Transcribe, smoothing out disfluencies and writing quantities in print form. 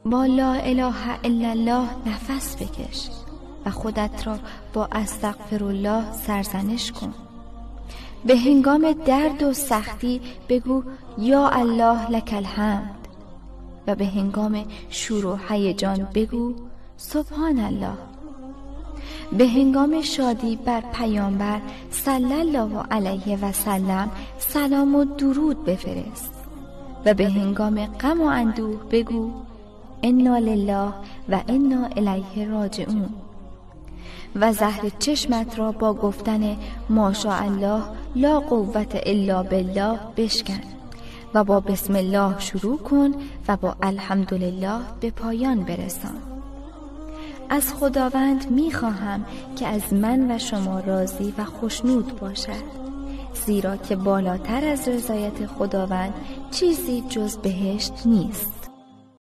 با لا اله الا الله نفس بکش و خودت را با استغفر الله سرزنش کن. به هنگام درد و سختی بگو یا الله لک الحمد و به هنگام شور و هیجان بگو سبحان الله. به هنگام شادی بر پیامبر صلی الله علیه و سلم سلام و درود بفرست و به هنگام غم و اندوه بگو انا لله و انا الیه راجعون و زهر چشمت را با گفتن ماشاءالله لا قوت الا بالله بشکن و با بسم الله شروع کن و با الحمدلله به پایان برسان. از خداوند میخواهم که از من و شما راضی و خوشنود باشد، زیرا که بالاتر از رضایت خداوند چیزی جز بهشت نیست.